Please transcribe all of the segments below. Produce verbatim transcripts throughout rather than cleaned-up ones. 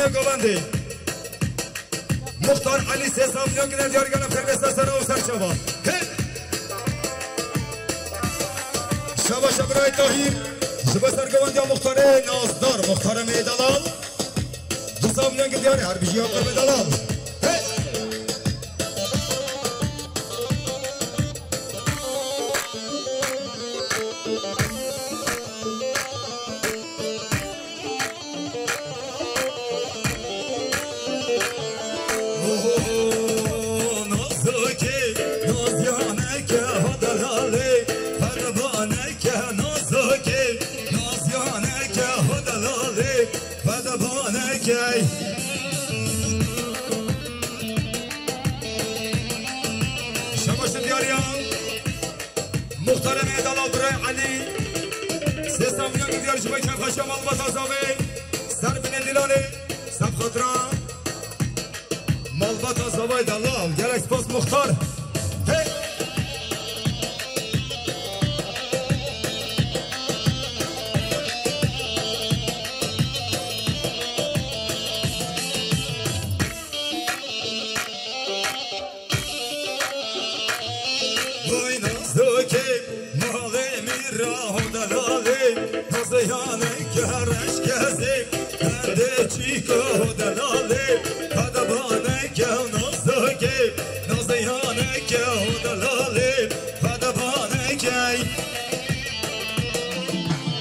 Govendê. Muxtar Elî sê sed milyon gine diyar gene pêvêsa sera û serçava. Hey! Şabaş e birayê Tahîr. Ji bo sergovendiya muxtarê nazdar, muxtarê me yê delal. Du sed milyon gine diyar, her bijî ya qurbe delal. Hey! Nazike, nazyaneke, ho delalê, pervaneke, nazike, nazyaneke, ho delalê, pervaneke. Şabaş diyariya. Muxtarê me delal birayê Elî. Sê sed milyon diyar ji bo kêfxweşiya malbata zavê. Ser binê dîlanê. Ser xatira malbata zavayê delal. Gelek spas muxtar. Hey! Vay nazokê, malê mîra ho delalê, naziyaneke reşkezê, derdê çîko ho delalê, pedebaneke nazokê, naziyaneke ho delalê, pedebanekey.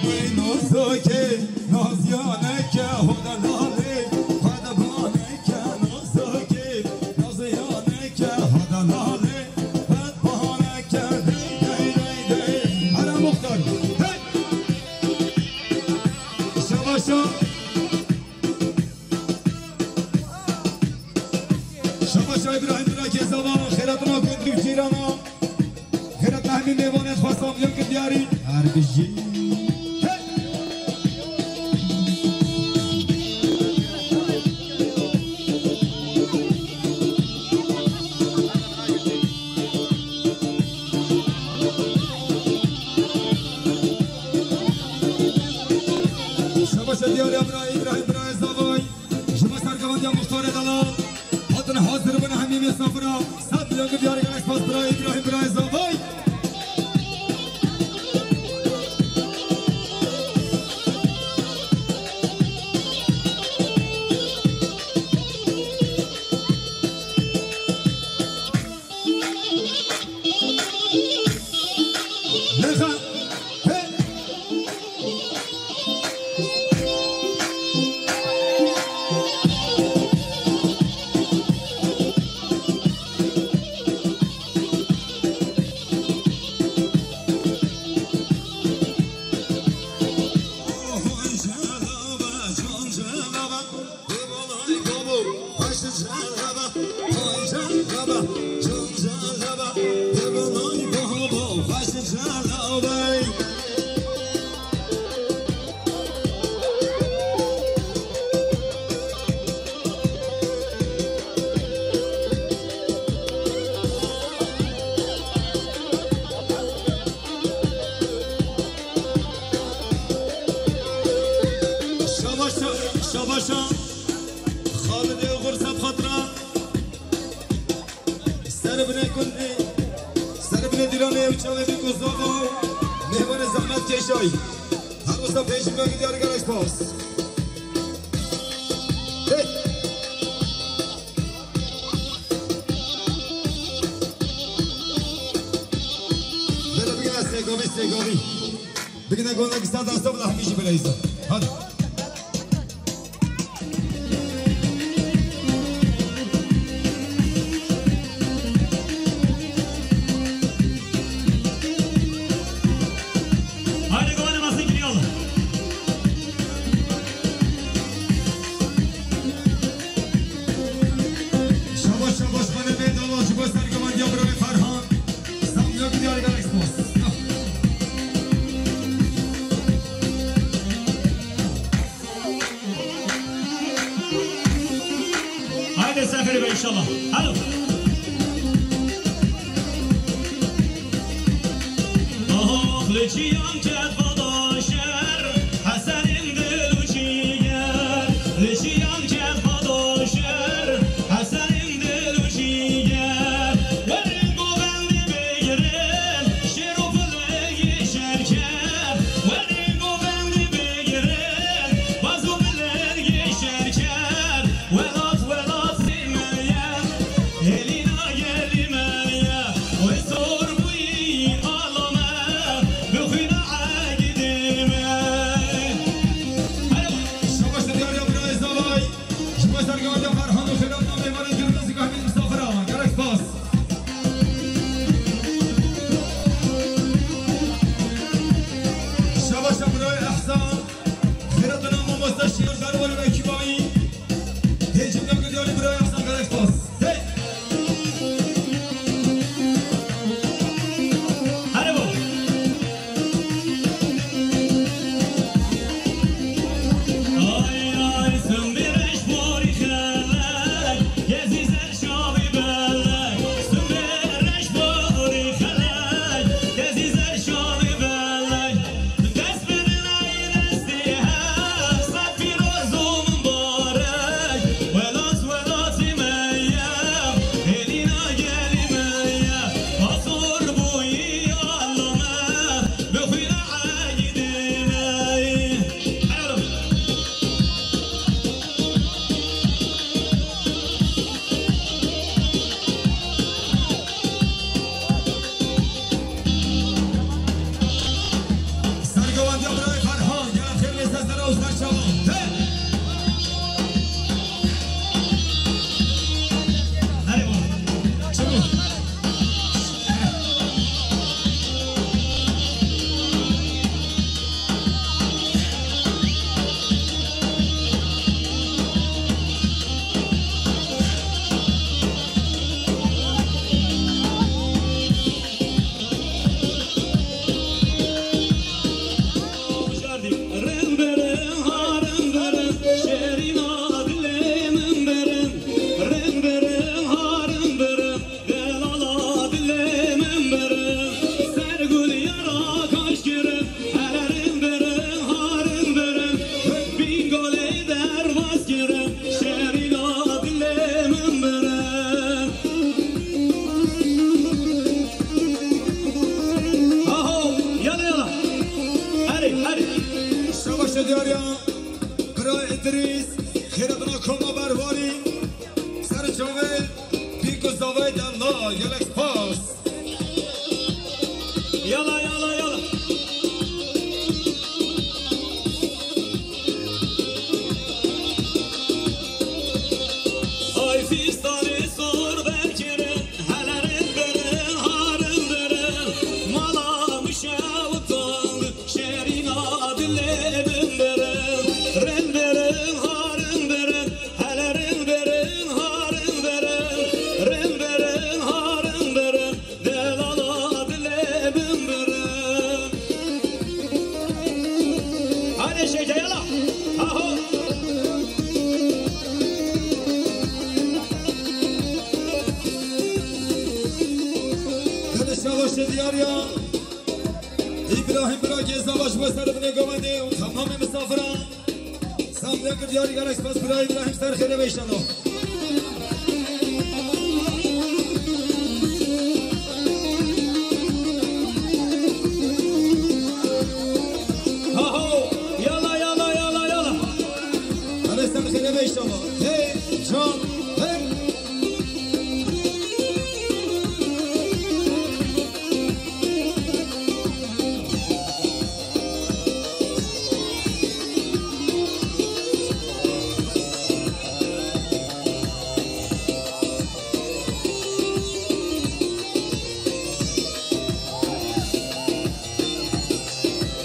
Vay nazokê, naziyaneke ho delalê, pedebaneke nazokê, naziyaneke ho delalê. Hadi muxtar. Hey! Şabaşa. Şabaşa İbrahim Bira Kezava, xêratina gund û cîrana. Xêratina hemî mêvanên xwe samiyek diyarî. Her bijî. Hey! Şabaşa diyar ya bira, İbrahim bira Zavay. Ji bo sergevandiya muxtarê delal. Hatin hazir bin hemî mêsafira. Sed milyon diyar gelek spas bira, İbrahim bira Zavay. Şabaşa, şabaşa. Xalidê Uxur sed xatira. Ser binê gundê, ser binê dîlanê ew çavê bî ku zava, mêvanê zehmet keşay. Her wisa pêşî me diyar gelek spas. Hey! Bele bigire sêgovî, sêgovî. Bigine gonek sed asta bila hemî jî bileyza. Hadi. Haydi, gonek masın kiriyor. Şabaş, şabaş, bana bir dal olsun, göster ki ben diye buraya Ferhan. Sen yok diye arkadaş olsun. Haydi sefer be inşallah. Hadi. Oh, li çiyan ket vada şer, Hesenên dil û çiyer, li çiyan ket Îdrîs, xêretina koma Berwarî, ser çavê Bîk û Zavayê Della, gelek spas. Yala, yala, yala. Ay fistanê sor berkirin, hele rin birin, harin birin, mala mişewtan. Şerîna dilê min birin, rin birin, harin birin, hele rin birin, harin birin, rin birin, harin birin, delala dilê min birin. Hadi şeker yala. Aho. Hadi şavaşe diyar ya. Îbrahîm bira Gezava ji bo ser binê govendê û temamê misafiran. Samlek diyarî gelek spas bira Îbrahîm, ser xêrê be înşallah. Haho, yala, yala, yala, yala. Hadi ser xêrê be înşallah. Hey, can, hey.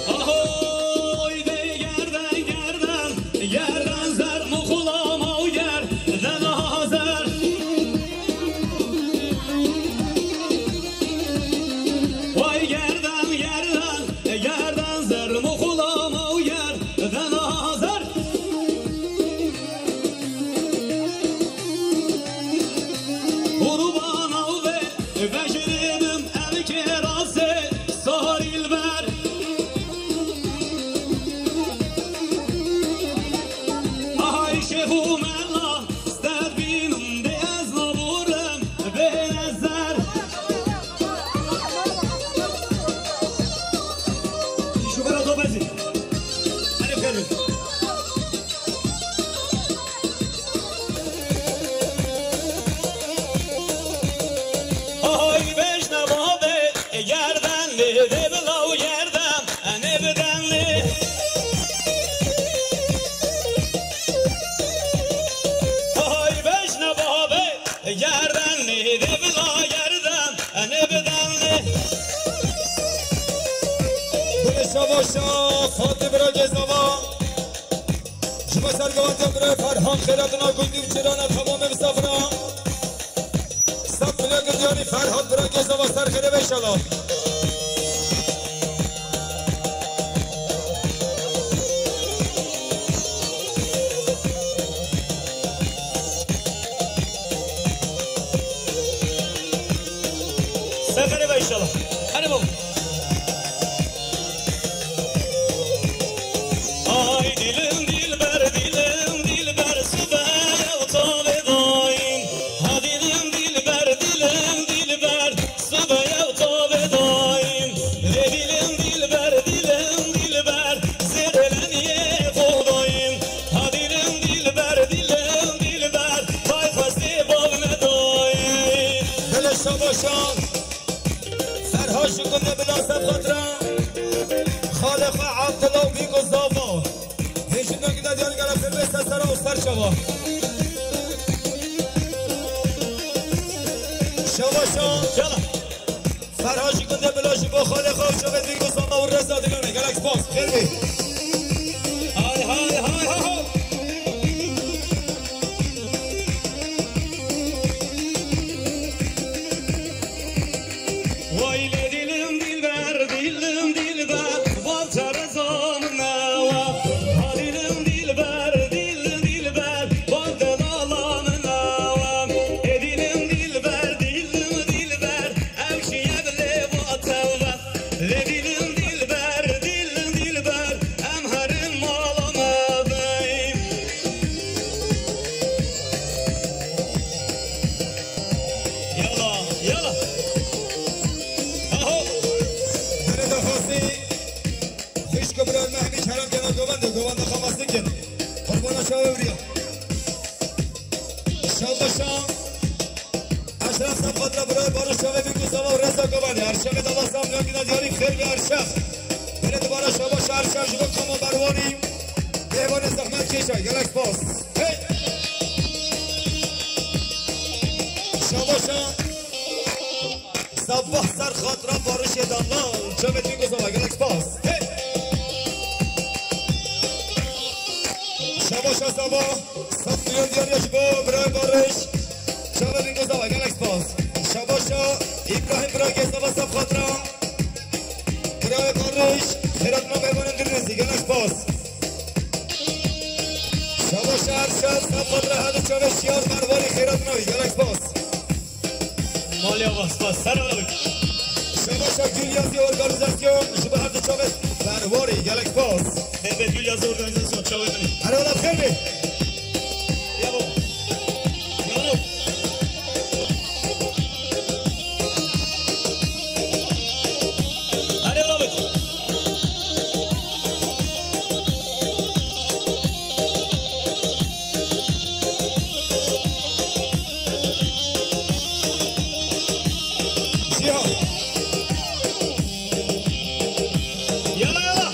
Ahoy de gerden, gerden, gerden zer, muxulama û gerden azer. Vay gerden, gerden, gerden zer, muxulama û gerden azer. Qurbana û ve vejrê min ev kerasê sarî li ber. Ahay şêx û mela, stedbînim dê ez naborim bê nezer. Şûbera dobezî. Herif gelin. Ahay bejne babe, gerden lê de bila û gerden, enê biden lê. Ahay bejne babe, gerden lê de bila gerden, enê biden lê. Gulê şavaşa, Fatih bira Gezava. Ji bo sergovan te bira Ferhan xêratina gundî û çirana temamê misafiran. Sed milyon girdiyanî Ferhat bira Gezava, ser xêrê be înşallah. Sefere be inşallah. Hadi baba. Ay dilim dilber, dilim dilber, sibe ew tavê dayîn. Ha dilim dilber, dilim dilber, sibe ew tavê dayîn. Lê dilim dilber, dilim dilber, zêde leniyê xwe dayîn. Ha dilim dilber, dilim dilber, tay xwestê bav nedayîn. Hele şabaşan. Ferha ji gundê Bila Sefxatira, xalê xwe Abdullah û Bîk û Zava. Hêjîna gida diyar gera pêr bê ser sera û ser çava. Şevaşa. Yala. Ferha ji gundê Bila ji bo xalê xwe û çavê Bîk û Zava û reza digane. Gelek spas. Xêr bê. Hay, hay, hay, hay, hay. Vay lê dilim dilber, dilim dilber, bal çereza min newa. Ha dilim dilber, dilim dilber, bal Şabaşa. Eşref Sefqatra birayê Barış çavê bîn ku zava û reza gavane. Erşefê dala Samniyakî de diyarî xêr ve Erşef. Belê dubara şabaşa Erşef ji bo Kamo Berwanî. Mêvanê zehmet kêşa. Gelek spas. Hey! Şabaşa. Sabah ser xatira Barışê Dalal. Çavê bîn ku zava. Gelek spas. Hey! Şabaşa Sabah. Sed milyon diyar ya ji bo birayê Barış. Çavê bîn ku zava, gelek spas. Şabaşa Îbrahîm bira Gezava sef xatira. Birayê Barış, xêrat ma mêvanên Dirnêzî, gelek spas. Şabaşa Erşef sef xatira, her du çavê şiyar Merwarî xêrat ma wî, gelek spas. Malê ava, spas. Ser ala bik. Şabaşa Gül Yazî Organîzasyon, ji bo her du çavê Merwarî, gelek spas. Helbet Gül Yazî Organîzasyon, çavê min. Her wela bi xêr be. Ya bo. Ya bo. Her wela bik. Cihan. Yala, yala.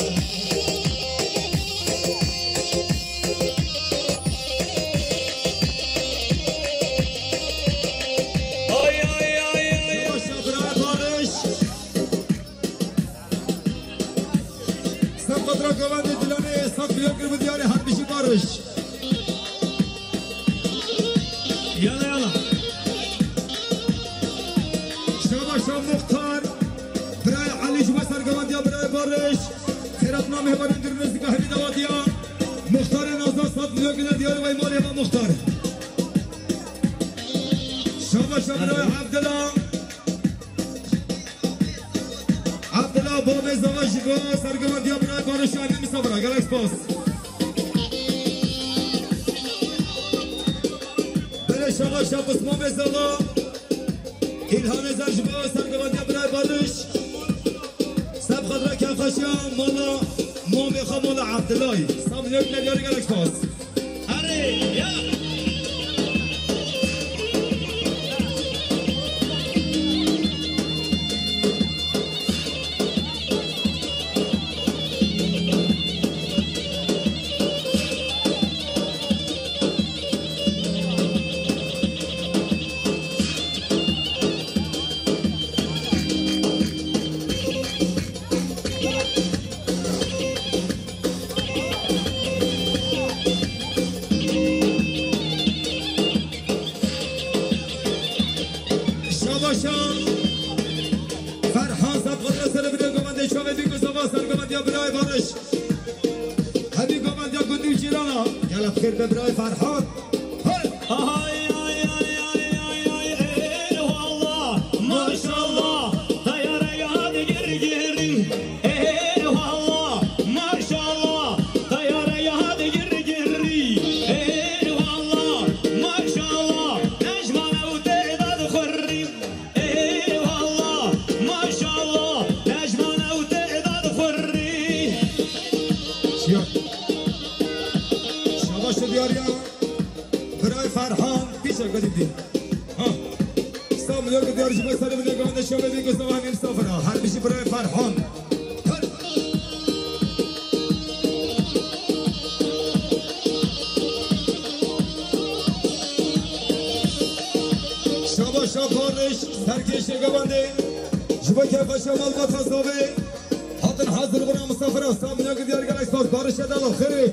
Ay, ay, ay, ay. Yavaş, yavaş, Barış. Sefqatra Gavendê Dilanê, sed milyon kir bi diyarê her bijî Barış. Yala, yala. Şabaşa Muxtar, birayê Elî ji bo sergevandiya birayê Barış. Xêrat namê hevalên Dirnêzî hevî dawatiya. Muxtarê Nazan sed milyon kir diyarê vay malê me Muxtar. Şabaşa birayê Evdila. Abdullah Babê Zava ji bo sergevandiya birayê Barış Şahinî misafira. Gelek spas. Belê şabaş ya Osman Bê Zava. İlhan Ezer ji bo sergevandiya birayê Barış. Seb xatir kefxweşiya mala mamê xwe mala Abdullahî. Sab lêk ne diyarî gelek spas. Erê, ya! Şabaşa Ferhan Zat Xwedê serê bide govendê çavê bî ku zava sergovendiya birayê Barış. Hemî govendiya gundî û cîrana. Gelek xêr be birayê Ferhan. Hey! Ay, ay, ay, ay, ay, ay, ey, wallah, maşallah, teyare ya digir girî. Ey, wallah, maşallah, teyare ya digir girî. Ey, wallah, maşallah, nejmane û têda dixurî. Ey, wallah, maşallah, nejmane û têda dixurî. Şiya. Şabaş diyariya. Birayê Ferhan, pîşek vedî dî. Ha. Sağ milyon diyar ji bo serê bide govende şevê bî ku zava hîn safira. Her bijî birayê Ferhan. Her. Şabaş şabarış, serkêşê govende. Ji bo kefxweşiya malbata zavê. Hatin hazir bûna misafira. Sağ milyon diyar gelek spas. Barış edalo. Xêrê.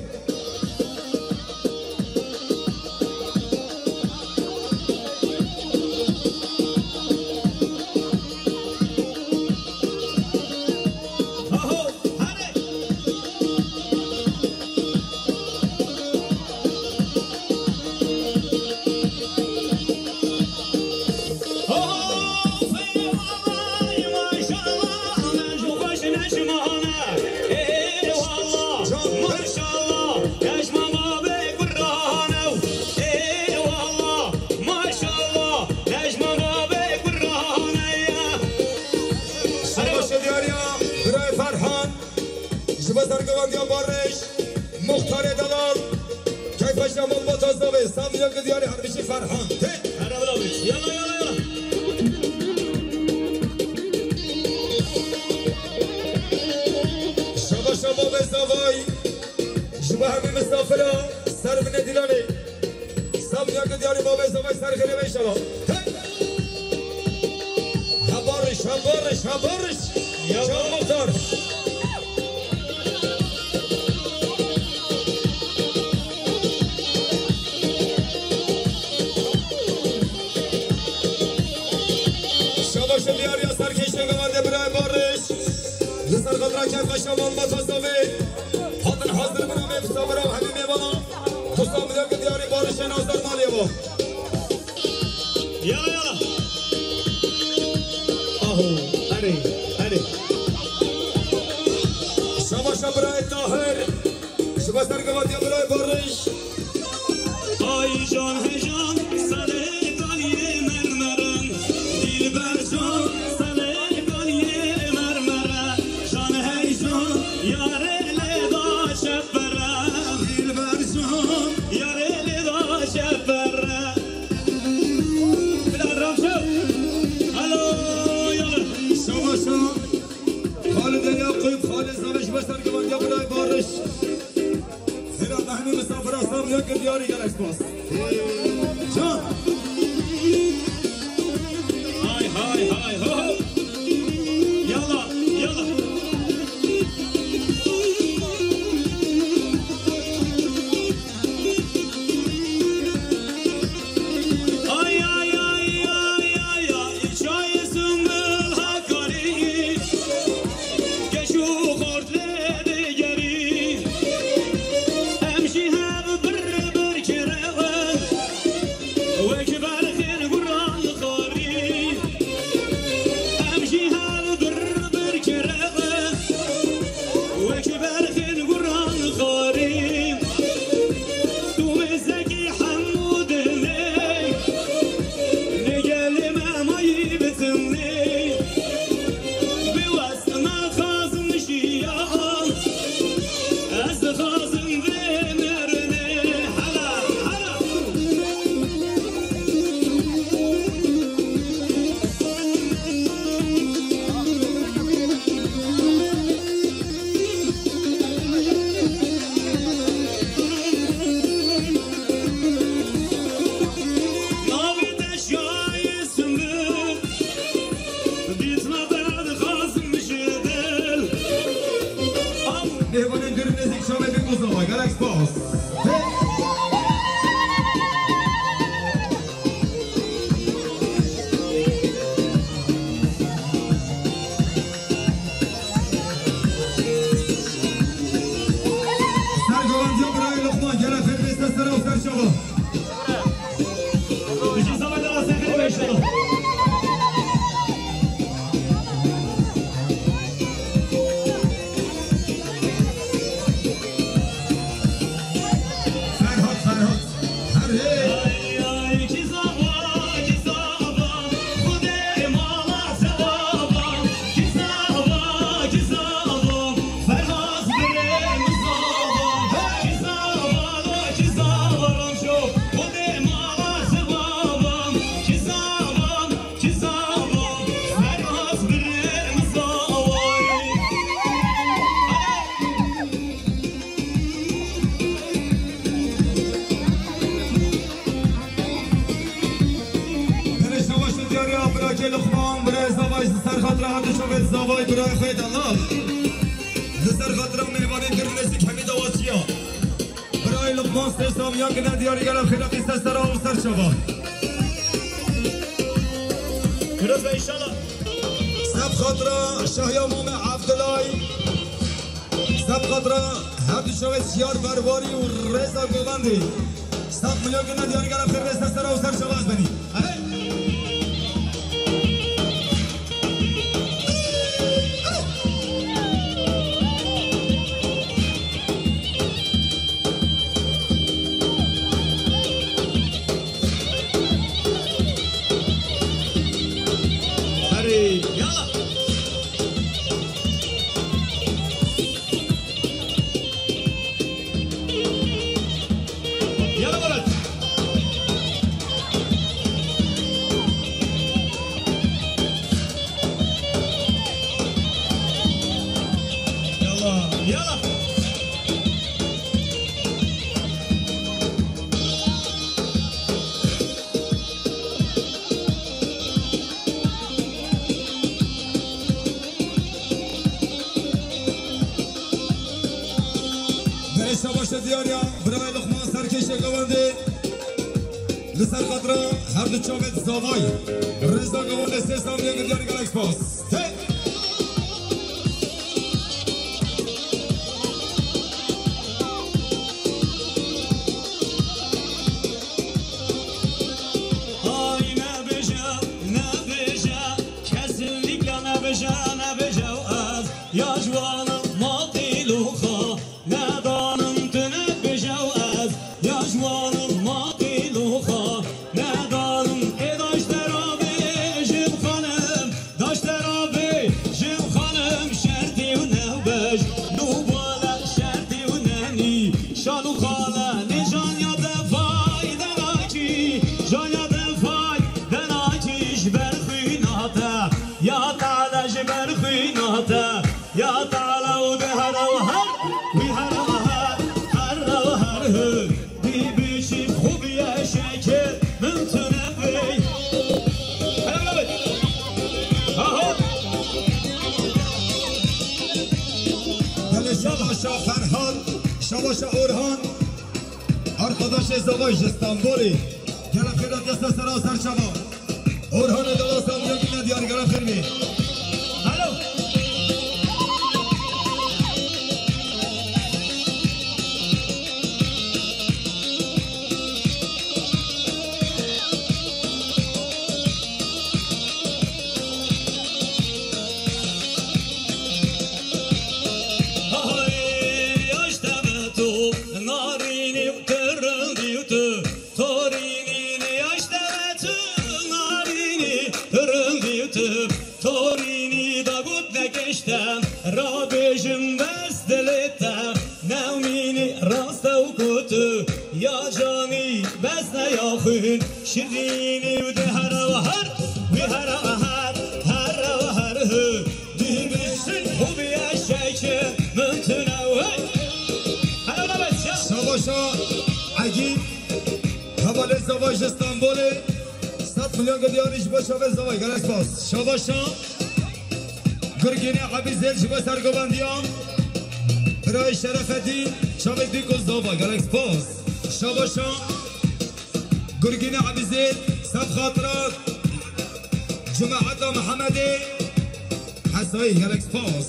Maşallah, Necma babê kurane ye. Savaşê diyariya, birayê Ferhan, ji bo sergovendiya Barış, muxtarê delal, keyfeşiya malbata zavê, Sami Yek diyarî Herbişî Ferhan. Hey! Hele bila bî. Yalla, yalla, yalla. Şaba şaba be zavay. Ji bo hemî misafira ser binê Dîlanê. Sab yek diyarî babê zavay ser xêrê be inşallah. Hey! Hebariş, hebariş, hebariş. Ya. Çav muxtar. Şabaş û diyariya serkêşê gavandê birayê Barış. Li ser xatira keyfxweşa malbata zavê. Hatin hazir bina mêvsa bira û hemî mêvana. Xwisa milek diyarî Barişê Nazar malê bo. Yala, yala. Aho, erê, erê. Şabaşa birayê Tahir. Şiba sergevatiya birayê Barış. Ay can hejan, sele kaliyê mermeran. Dilber can, sele kaliyê mermera. Can hejan, yare lê da şefera. Dilber can, yare lê da şefera. Bila Ramşo. Alo, yallah. Şabaşa. Xalidê Yakup, Xalid Zaveş ve sergivandiya birayê Barış. Zira mehmî misafira sar ya kir diyarî gelek spas. Can. Hay, hay, hay, ho, ho. Yala, yala. Ay, ay, ay, ay, ay, ay, çayê Sumbul Hakarî, keş û xort lê digerî. Em jî hev bir bir kirewin, wek berxên guran xwarî. Em jî hev bir bir kirewin, wek berxên guran xwarî. Tu mêzekî hemû dilê, lê gelê me mayî bitinê. Bi wes naxwazim jiyan, ez dixwazim vê mirinê. Hela, hela. Navê te şayê Sumbul, dîtina te dixwazim ji dil. Aw. Mêvanên dûr û nêzîk şamê bin ku zava, gelek spas. Ser gorandiya birayê Luqman, gelek xêr bê ser sera û ser çava. Bijî zava de rastê xêr be inşallah. Ferhat, Ferhat. Herê. Ay, ay, kî zava, kî zava, Xwedê mala zava, kî zava, kî zava, Ferhat birê min zava, kî zava, kî zava, Ramşo, Xwedê mala zava, kî zava, kî zava, Ferhat birê min zava. Tenê şabaş û diyariya birakê Luqman, birayê zavay ji ser xatira her du çavê zavay birayê xwe de lal. Li ser xatira mêvanên dûr û nêzîk hemî dawaciya. Birayê Luqman sê samiyan gine diyarî gele xêra qîse sera û ser çava. Piroz be inşallah. Seb xatira Şahya Mame Evdilay. Seb xatira her du çavê Şiyar Berwarî û Rêza Govendî. Seb milyon gine diyarî gele xêr rêz ser sera û ser çava ez benî. Hey! Herê, yala. Yala welat. Diyariya birayê Luqman serkêşê govendê. Li ser xatira her du çavê zavayî. Rêza govendê sê saniye giryarî, gelek spas. Hey! Ay nebêje, nebêje, kesinlikle nebêje, nebêje ez ya ji wan im matî lûxa. Nedanim tu nebêje û ez ya ji wan im matî lûxa. Nedanim ê daştera bêjim xanim, daştera bêjim xanim, şertî û newbej, nûbale şertî û nenî, şal û xale, nê janya defay denakî, janya defay denakî ji ber xwîna te, ya Teala ji ber xwîna te. Ya Teala û de here û her, wî here û her, here û her, hi. Dî biçî xwe bîye şekil, min tune bey. Hele bile bit. Aho. Gelê şabaşa Ferhan, şabaşa Orhan. Arkadaşê Zavay ji Stenbolê. Gelek xêr hatiye ser sera û ser çava. Orhanê Dala Samiya bîne diyar, gelek xêr bî. Alo. Ahê, yaşteme tu, narînî û tirindî û tu, torînî, yaşteme tu, narînî, tirindî û tu, torînî, da got nekeşte, rabêjim bes dilê te, newmînî, raste û ku tu, ya canî, bes ne ya xwîn, şirînî û de here û her, wî here û her, here û her, hi. Dî biçin û bîye şekil min tune, hey! Hele nabet ya. Şabaşa Egî, hevalê Zavay ji Stenbolê, sed milyon giryarî ji bo çavê Zavay, gelek spas. Şabaşa Gurgînê Ebîzêd ji bo sergovendiya birayê Şerefedîn, çavê dî ku Zava, gelek spas. Şabaşa Gurgînê Ebîzêd, sed xatira Cumeheta Mihemedê Hesayî, gelek spas.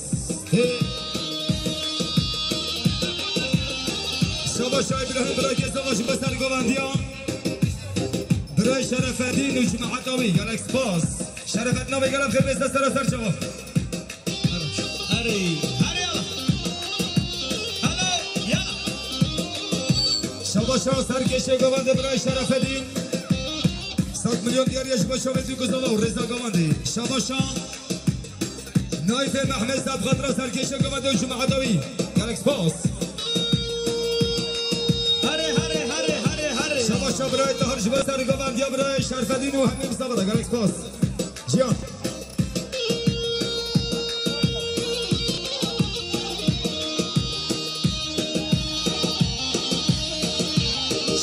Şabaşa Îbrahîm, birayê Zava ji bo sergovendiya birayê Şerefedîn û cemata wî, gelek spas. Şerefedîn abi, gelek xêr bê, ser sera ser çava. Herê, herê ya. Hele ya. Şabaşa serkêşê govendê birayê Şerefedîn. Sed milyon diyar ye ji bo çavê dî ku Zava û rêza govendê. Şabaşa Naîfê Mehmet, sed xatira serkêşê govendê û cemata wî. Gelek spas. Herê, herê, herê, herê, herê. Şabaşa birayê Tahir ji bo sergovendiya birayê Şerfedîn û hemî misafira. Gelek spas. Cihan.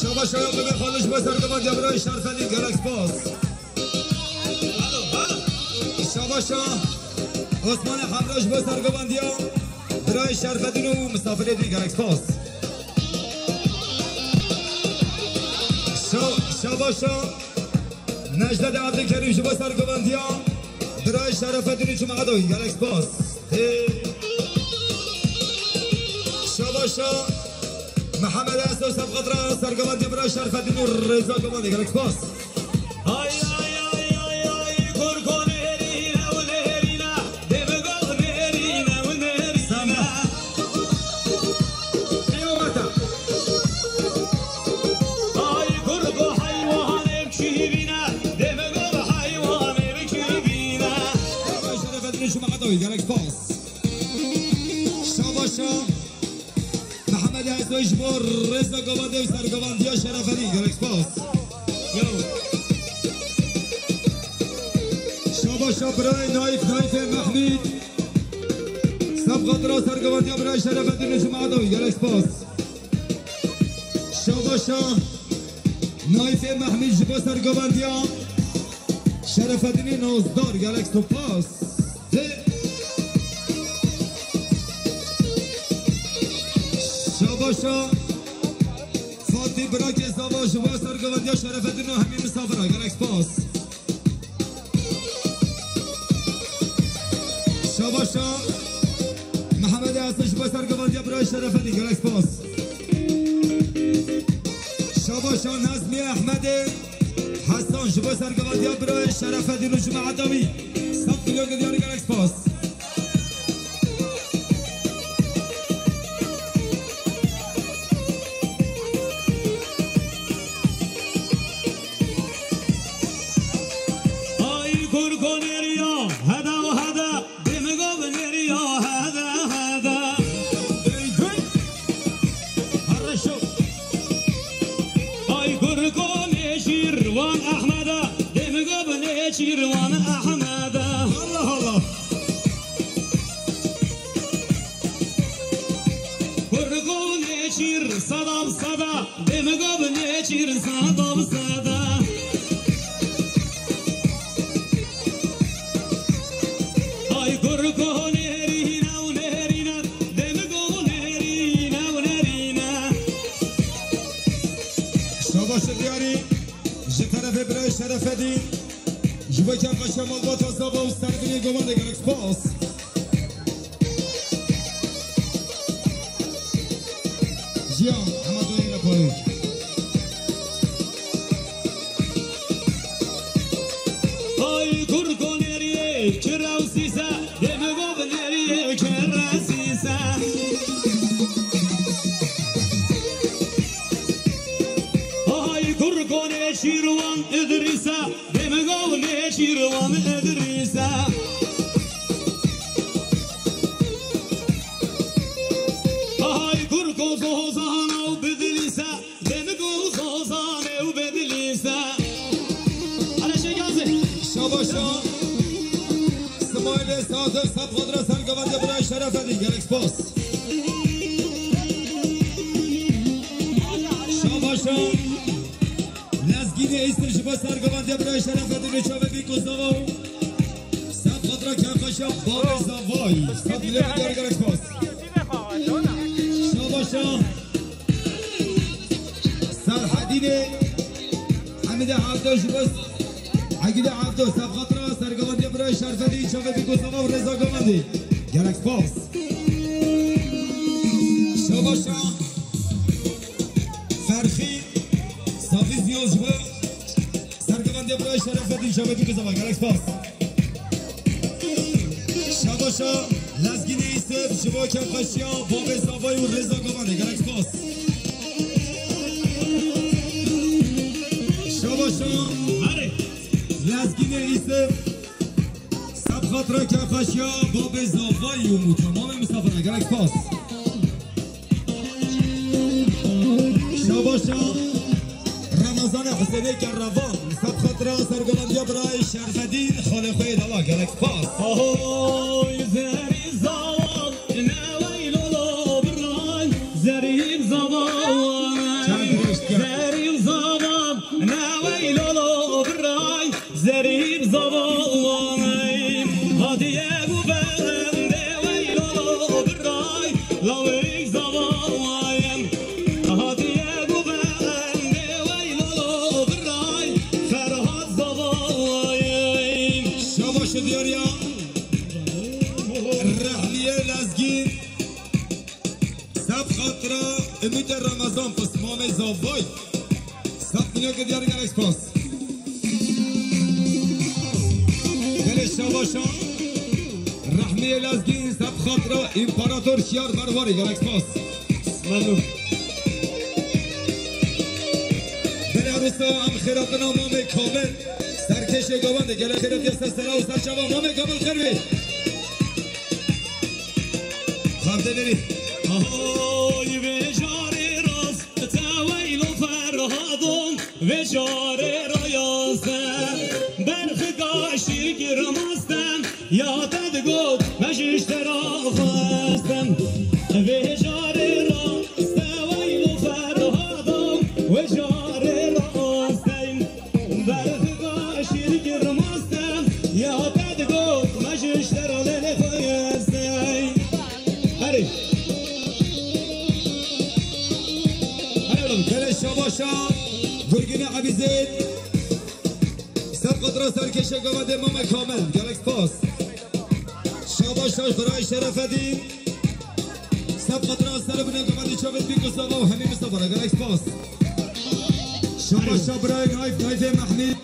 Şabaşa ya Mehmet Xalil ji bo sergovendiya birayê Şerfedîn. Gelek spas. Şabaşa Osmanê Hemra ji bo sergovendiya birayê Şerfedîn û misafirê dî, gelek spas. Şa-, şabaşa Necdetê Abdulkerîm ji bo sergovendiya birayê Şerefedîn û cemata wî, gelek spas. Ê. Şabaşa Mihemed Eso, sed xatira sergovendiya birayê Şerefedîn û rêza govendê, gelek spas. Ay, ay, ay, ay, ay, kurko nêrîne û nêrîne, dêvigov nêrîne û nêrîne. Qiyamete. Ay, kurko heywanê biçûvîne, dêvigov heywanê biçûvîne. Şerefedîn û cemata wî, gelek spas. Şabaşa. Mihemed Esoy ji bo rêza govendê û sergovendiya Şerefedîn, gelek spas. Yo. Şabaşa birayê Naîf, Naîfê Mehmîd. Sed xatira sergovendiya birayê Şerefedîn û cemata wî, gelek spas. Şabaşa Naîfê Mehmîd ji bo sergovendiya Şerefedînê Nazdar, gelek spas. Şabaşa Birakê Zava ji bo sergovendiya Şerefedîn û hemî misafira, gelek spas. Şabaşa Mehemedê Hesan ji bo sergovendiya birayê Şerefedîn, gelek spas. Şabaşa Nezmî Ehmedê Hesan ji bo sergovendiya birayê Şerefedîn û cemaeta wî. Sed milyon diyarî, gelek spas. Ay kurko neriya heda heda, demigo neriya heda heda. Hey, hey. Herre şo. Ay kurko neşîrwan Ehmeda, demigo neşîrwan Ehmeda. Allah Allah. Kurko neşîr sada bi sada, demigo neşîr sada bi sada. Ay kurko nêrîne û nêrîne, demigo nêrîne û nêrîne. Şabaş diyarî ji terefê birayê Şerefedîn, ji bo kevkaşa malbata Zava û serdinê govandê, gelek spas. Jiyan, hema tu yê leparê. Ay kurko nêrî, çira û sîse, demigo bi nêrî, çira sîse. Ay kurko neşîrwan Îdrîse, demigo neşîrwan Îdrîse. Ay kurko zozana û bidlîse, demigo zozane û bidlîse. Hele şegazê. Şabaşa. Smailê Sadir, sed xatir sergovendiya birayê Şerefedîn, gelek spas. Şabaşa. Lezgînê Îsir ji bo sergovendiya birayê Şerefedîn û çavê bîk û zava. Sed xatira kevkaşa bavê Zavay. Sed milyon diyarî, gelek spas. Şabaşa. Serhedînê Hemîdê Evdo ji bo Egîdê Evdo. Sed xatira sergovendiya birayê Şerefedîn, çavê bîk û zava û rêza govendê. Gelek spas. Şabaşa. Ferxî, Safî Ziyo ji bo sergovendiya birayê Şerefedîn, çavê bîk û zava, gelek spas. Şabaşa Lezgînê Îsir ji bo kevkaşiya bavê Zavayî û rêza govandê, gelek spas. Şabaşa Lezgînê Îsir. Sed xatira kevkaşiya bavê Zavayî û tamamê misafira, gelek spas. Şabaşa Remezanê Husênê Kerrevan, sed xatira sergovendiya birayê Şerfedîn, xalê xwe yê lala, gelek spas. Ahoy zerî zawan, ne weylo lo biray, zerî zawan. Çend rêşt kir. Zerî zawan, ne weylo lo biray. Zerî bi zavan hatiye guvendê, weylo lo biray, lawik zavan. Hatiye guvendê, weylo lo biray, Ferhat zavan. Şabaş diyar ya. Rehmiye Lezgîn. Sed xatira Umîtê Remezan, pismamê Zavay. Sed milyon diyar, gelek spas. Gelê şabaşa. Rehmiyê Lezgîn, sed xatira Împarator Şiyar Merwarê, gelek spas. Memnun. Gelê Arisa, em xêratina mamê Kamil. Serkêşê govendê, gelek xêretiye ser sera û ser çava mamê Kamil xêr bê. Xavde verî. Ahoy vê carê rast te weylo Ferhadon, vê carê rayaz te berxika şîrkî rimas te, ya te digot me ji te ra xwestem. Vê carê rast te weylo Ferhadon, vê carê rast te. Berxika şîrkî rimas te, ya te digot me ji te ra lêlê xwestem. Erê. Erê oğlum. Gelê Şabaşa Gurgînê Ebîzêd. Sed qatra serkêşe gavendê Mamê Kamil. Gelek spas. Şabaşa Xirayê Şerefedîn. Sed qatra ser bine gavendê çavêt Bîk Mustafa û Hemî Mustafa re. Gelek spas. Şabaşa birayê Naif, Naifê Mehmîd.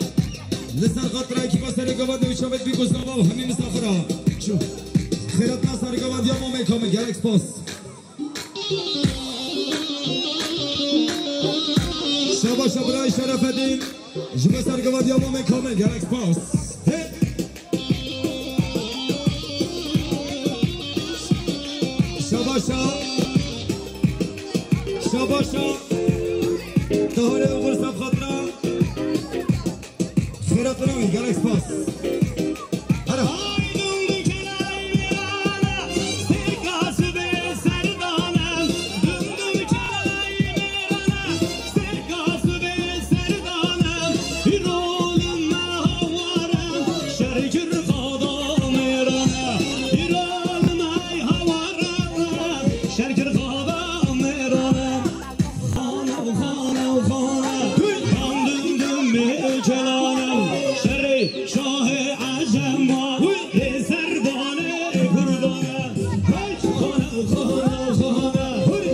Li ser qatra ekîpa serê gavendê çavêt Bîk Mustafa û Hemî Mustafa re. Xêratna sergevandiya Mamê Kamil. Gelek spas. Şabaşa birayê Şerefedîn. Ji bo sergevandiya Mamê Kamil. Gelek spas. Hey! Şabaşa. Şabaşa. Taharê Oğuz Sefxatra. Xêra te navî, gelek spas. Hera. Xana û xana û xana. Xan dum dum bê kelane û şerê şahê Ecema. Lê serbanê Kurdane. Xana û xana û xana.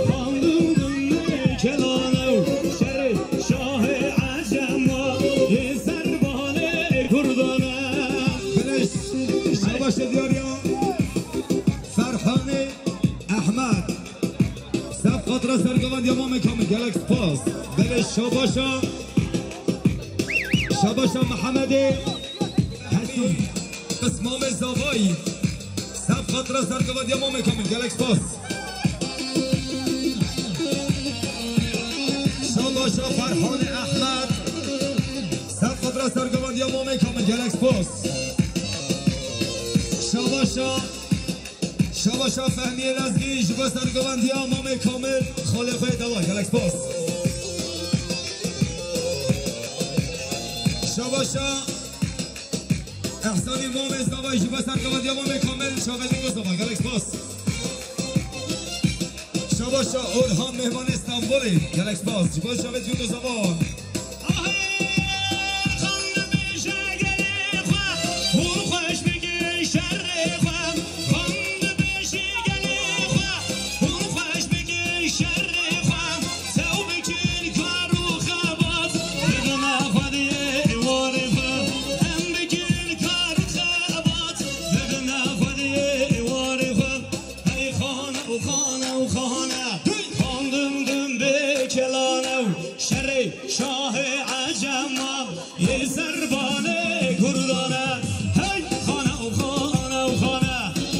Xan dum dum bê kelane û şerê şahê Ecema. Lê serbanê Kurdane. Beleş. Şabaşe diyar ya. Ferhanê Ehmed. Sef qatra sergevandiya Mamê Kamil, gelek spas. Belê şabaşa. Şabaşa Mihemedê Hesûn. Qismamê Zavayî. Sef qatra sergevandiya Mamê Kamil, gelek spas. Şabaşa Ferhanê Ehmed. Sef qatra sergevandiya Mamê Kamil, gelek spas. Şabaşa Şabaşa Fehmiyê Lezgî ji bo sergevandiya Mamê Kamil, xalê xwe yê dewar, gelek spas. Şabaşa Ehsanî Mamê Zavay ji bo sergevandiya Mamê Kamil, çavêt Bîk Mustafa, gelek spas. Şabaşa Orhan Mehmanê Stenbolê, gelek spas. Ji bo çavêt Bîk Mustafa. Hey xana û xana û xana, xan dum dum bê kelane û şerê şahê Ecema yê serbanê Kurdane. Hey xana û xana û xana,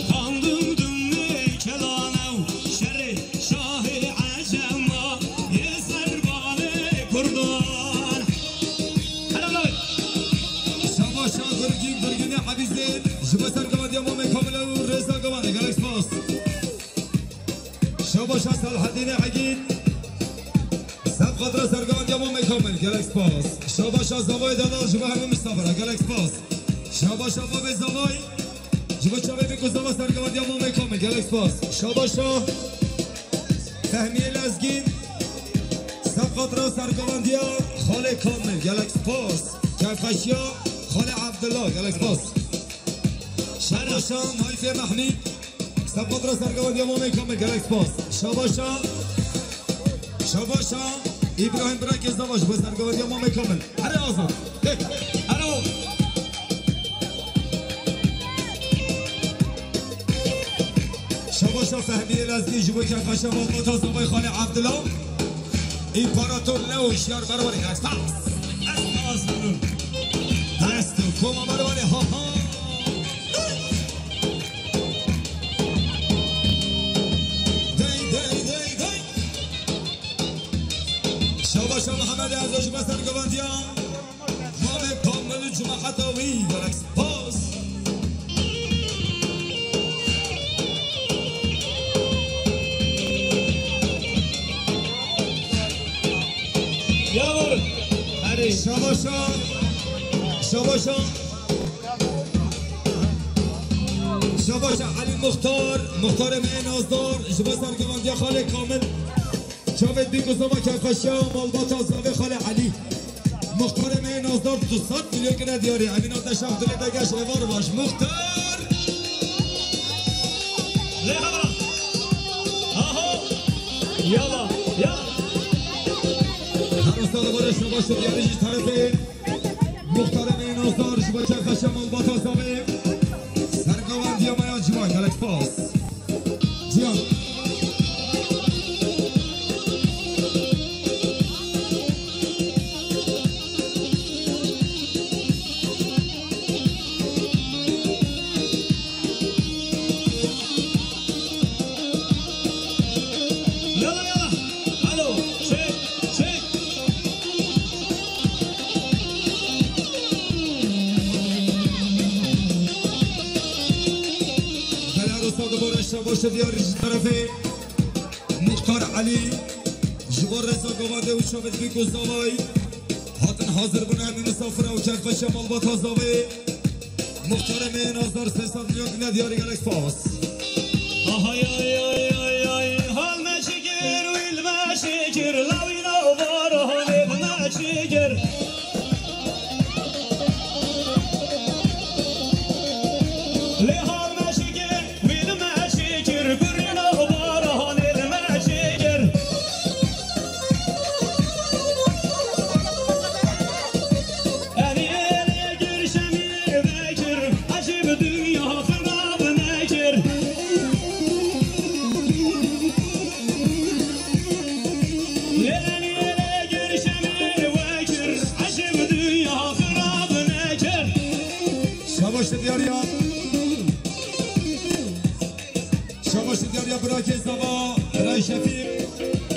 xan dum dum bê kelane û şerê şahê Ecema yê serbanê Kurdane. Helal olsun. Şabaşa Gurgîn, Gurgînê Ebîzê, ji bo sergevandiya Mamê Kamil û Rêza Gavanê, gelek spas. Şabaşa Selahedînê Egîd, sef qatra sergevandiya Mamê Kamil, gelek spas. Şabaşa Zavayê Delal, ji bo Hemî Mistefa re, gelek spas. Şabaşa Babê Zavay, ji bo çavê Bîk Mustafa sergevandiya Mamê Kamil, gelek spas. Şabaşa Fehmiyê Lezgîn, sef qatra sergevandiya xalê Kamil, gelek spas. Kefeşiya xalê Evdila, gelek spas. Şabaşa Naifê Mehmî, sef qatra sergevandiya Mamê Kamil, gelek spas. Şabaşa, şabaşa Îbrahîm Birakê Zava ji bo sergevandiya Mamê Kamil. Here Azad. Hey, here o. Şabaşa Fehmiyê Lezgî ji bo kefeşa malbata Zavay xalê Evdila. Împarator Leo şiyar berwarê. Espas. Espas. Dest koma berwarê. Ha ha. Dey, dey, dey, dey. Şabaşa Mehemedê Ezo ji bo sergevandiya Mamê Kamil û cemaeta wî, gelek spas. Yavur. Hadi. Şabaşa. Şabaşa. Şabaşa Elî Muxtar. Muxtarê me yê nazdar. Ji bo sergevandiya xalê Kamil. Çavê dî ku zava kerxweşiya malbata zavê xalê Elî. Muxtarê me yê nazdar du sed milyon kine diyarî. Emîna te şax dilê te geş êvar baş. Muxtar! Lê hema! Aho! Yala! Ya! Her usta li gorê şebaş û diyarî jî terefê Muxtarê me yê nazdar ji bo kerxweşiya malbata zavê. Sergavandiya me ya ciwan gelek spas. Ciyan. Yala, yala. Alo, çek, çek. Belê, her usta di bo re şebaş û diyarî ji terefê Muxtar Elî, ji bo rêza govendê û çavê dibî ku zavayî hatin hazir bûne, em ê misafira û kerxweşiya malbata zavê. Muxtarê me yê nazdar sê sed milyon kine diyarî gelek spas. Ahay, ay, ay, ay, ay, hal me çi kir, wîl me çi kir, lawîna baranê me çi kir. Lê hal me çi kir, wîl me çi kir, gurîna baranê me çi kir. Enî êlê kir şemî vekir, ecêb dinya xirab nekir. Lê enî êlê kir şemî vekir, ecêb dinya xirab nekir. Şabaş diyariya. Şabaş diyariya birakê zava, biray Şefîq.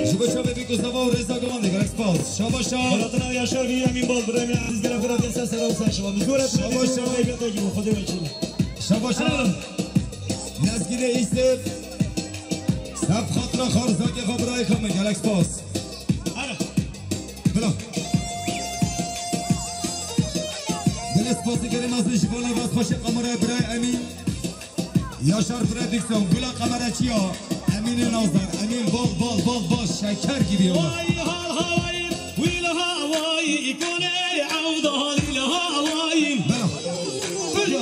Ji bo çavê bîk û zava û rêza govandê gelek spas. Şabaşa. Biratina Yaşar Bî Emîn Bal, birayê min Ezîz gelek biratê ser sera û ser şiva. Min zor et. Şabaşa. Xwedê wekîl. Şabaşa. Lezgînê Îsif. Sef xatira Xarzakê xwe birayê xwe min gelek spas. Ana. Bila. Gelek spasî gelê mezin ji bo lêvazxweşê kameraya birayê Emîn. Yaşar Prodüksiyon, Gula Kameracıya, Emin'in Nazar, Emin bol bol bol bol şeker gibi ya. Vay hal havayım, wil havayı, kone avdal il havayım. Bela.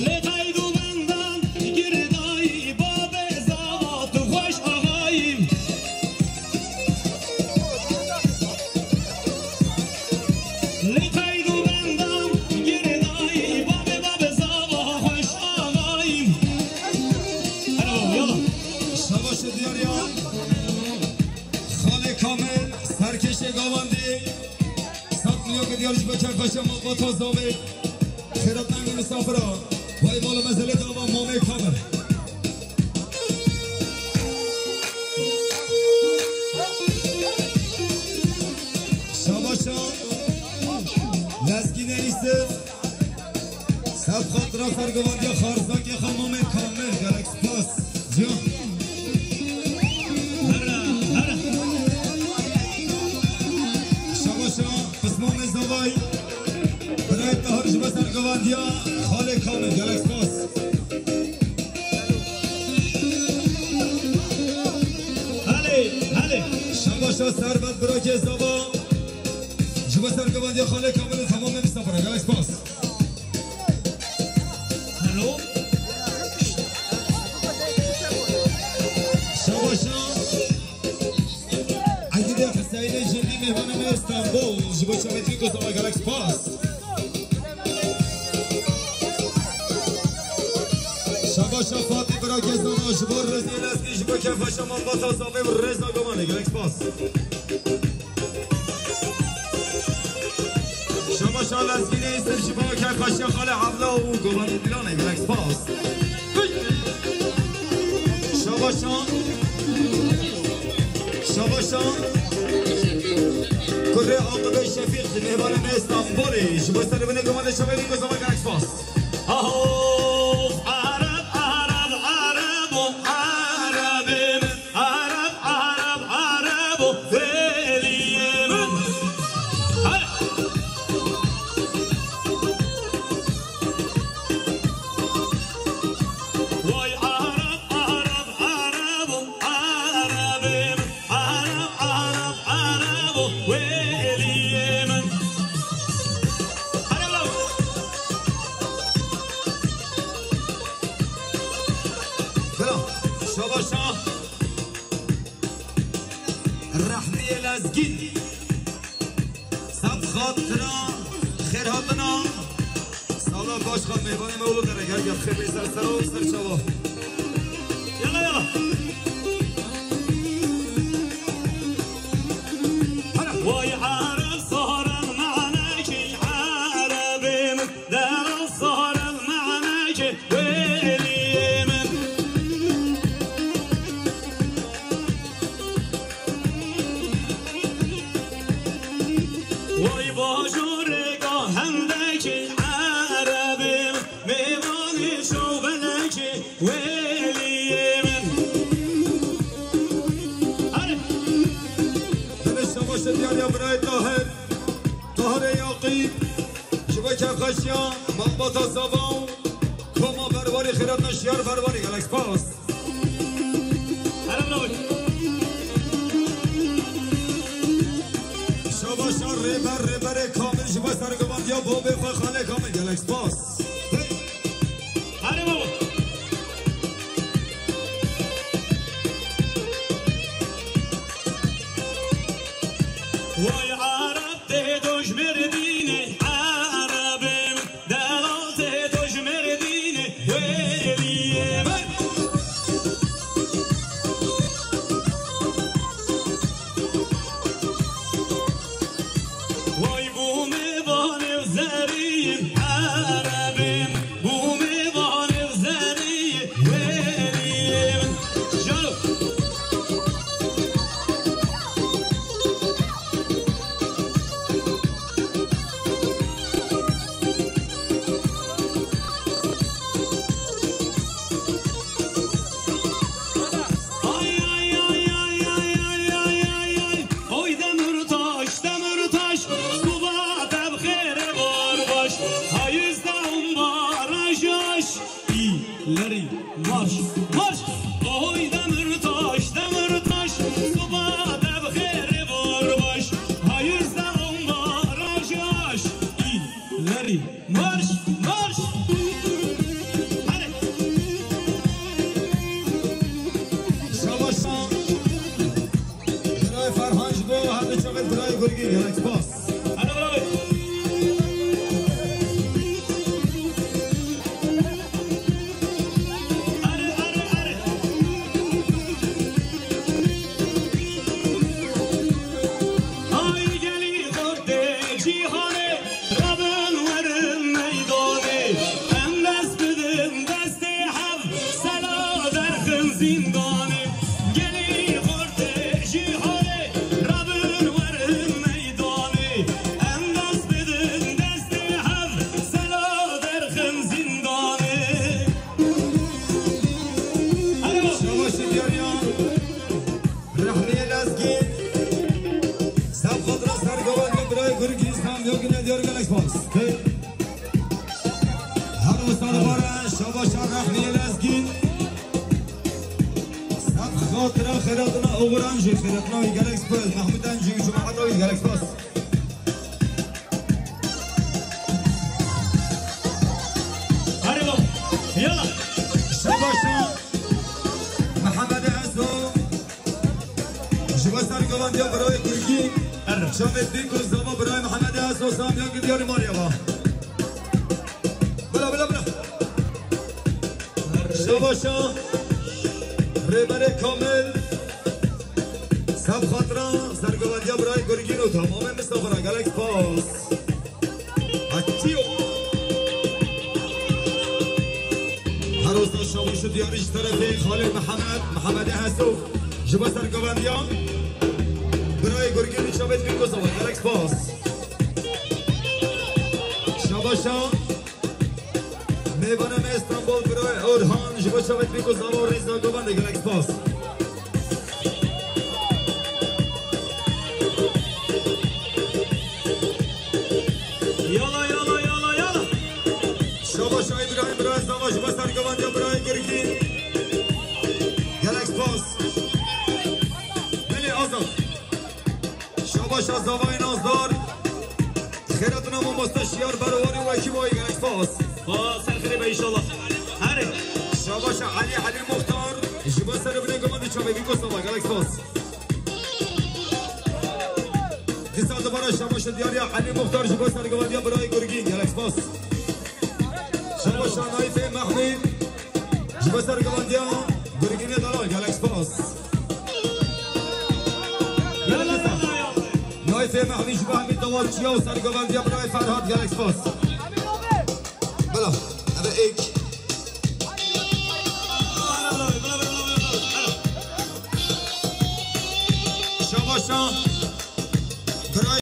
Lê qeyd û bendan girdayî, babê zava tu xweş axayî. Lê qeyd û bendan girdayî, babê, babê zava xweş axayî. Hadi baba, yala. Şabaş diyar ya. Xalê Kamil, serkêşê Gavandî. Sed milyon diyar ji bo kerxweşiya malbata zavê. Xêrat nengê misafira. Vay mala mezelê dava mamê Kamil. Şabaşa. Lezgînê Îsif. Sed xatira sergivandiya Xarzakê xwe mamê Kamil. Gelek spas. Ciyan. Here, here. Şabaşa, pismamê zavay. Birayê Tahir ji bo sergivandiya xalê Kamil. Gelek spas. Helê, helê. Şabaşa Servet birakê zava. Ji bo sergivandiya xalê Kamil û temamê misafira. Gelek spas. Hello. Şabaşa. Egîdê Hüseyinê Cindî mêvanê me Stenbol. Ji bo çavê Tîko zava gelek spas. Şabaşa Fatî bira Gezana ji bo rêzê lezgî ji bo kêfxweşa malbata zavê û rêza gomanê gelek spas. Şabaşa lezgînê Îsif ji bo kêfxweşiya xalê Evla û Govan Dilanê gelek spas. Şabaşa. Şabaşa. Kurê Aqibê Şefîq di mêvanê me Stenbolê. Ji bo serê binê Govan de şevê Govan gelek spas. Aho, Arab, Arab, Arab, Arabê min. Arab, Arab, Arabo, fêliyê min. Hadi. Vay Arab, Arab, Rehniyê Lezgîn. Sed xatira xêrhatina. Sala baş xal mêvanê me û li derek her gel xêrê ser ser û ser çava. Yala, yala. Hara. Vay Ereb saran manekî Erebê min. Dera sar el manekê weliyê min. Vay bajoreka hendekê Erebê min, mêvanê şovbelekê weliyê min. Hadi. Dilê şebaşê diyar ya birayê Tahir. Tahirê Yaqîb. Ji bo kêfxweşiya malbata Zava û koma Berwarê, xêratina şiyar Berwarê, gelek spas. Erem Lawik. Şabaşa rêber, rêberê Kamil ji bo sergobandiya babê xwe xalê Kamil, gelek spas. Hey. Erem Lawik. Vay Arap. Tê doj Mêrdînê Erebê min, dera tê doj Mêrdînê weliyê min. Vay bû mêvanê zerî Erebê min, bû mêvanê zerî weliyê min. Jalo. Ay, ay, ay, ay. Oy Demirtaş, Demirtaş, suba tevxêre var baş. Hayızda umbara şaş. İleri marş, marş! Ahoy Demirtaş, Demirtaş, suba tevxêre var baş. Hayızda umbara şaş. İleri marş, marş! Hadi! Şabaşa. Birayê Ferhan ji bo her du çavên birayê Gurgî gelek spas. Hadi bravo. Hadi, hadi, hadi. Ay gelî xortê cîhanê, rabin werin meydanê. Em dest bidin destê hev, sela derxin zîndanê. Gelî xortê cîhanê, rabin werin meydanê. Em dest bidin destê hev, sela derxin zîndanê. Alo. Şabaşê diyariya. Rehniyê Lezgî. Seb xatira sergovan ya birayê Gurgî, Samiya Gine diyar gelek spas. Hey. Her wisa dibare, şabaşa Rehniyê Lezgî. Seb xatira xêratina Oğuran jî, xêratina wî gelek spas. Mehmûd Encî û cemaeta wî gelek spas. Hadi baba. Yala. Şabaşa Mehemedê Ezo. Ji bo sergovan ya birayê Gurgî. Erre. Çavê Bîk û Zava birayê Mehemedê Ezo, Samiya Gine diyarê Maryava. Bila, bila, bila. Şabaşa Rêberê Kamil. Seb xatira sergovendiya birayê Gurgîn û tamamê Mistafara gelek spas. Hatiyo. Her wisa şabaş û diyarî ji terefê Xalê Mihemed, Mihemedê Heso ji bo sergovendiya birayê Gurgîn û çavê Bîk û Zava gelek spas. Şabaşa. Mêvanê me Stenbol birayê Orhan ji bo çavê Bîk û Zava û rêza govendê gelek spas. Yala, yala, yala, yala. Şabaş Îbrahîm birayê Zava ji bo sergovendiya birayê Gurgîn. Gelek spas. Belê Azad. Şabaşa Zavayê Nazdar. Xêratina mamoste Şiyar Berwarî û ekîba wî gelek spas. Ba ser xirê be înşallah. Herê. Şabaşa Elî, Elî Muxtar. Ji bo serê binê gumandî çavê Bîk û Zava gelek spas. Dîsa dubare şabaşa diyariya Elî Muxtar ji bo sergivandiya birayê Gurgîn, gelek spas. Şabaşa Naîfê Mehmî ji bo sergivandiya Gurgînê Dalal, gelek spas. Naîfê Mehmî ji bo hemî dawaçiya û sergivandiya birayê Ferhat, gelek spas. Bela, eve ek. Şabaşa birayê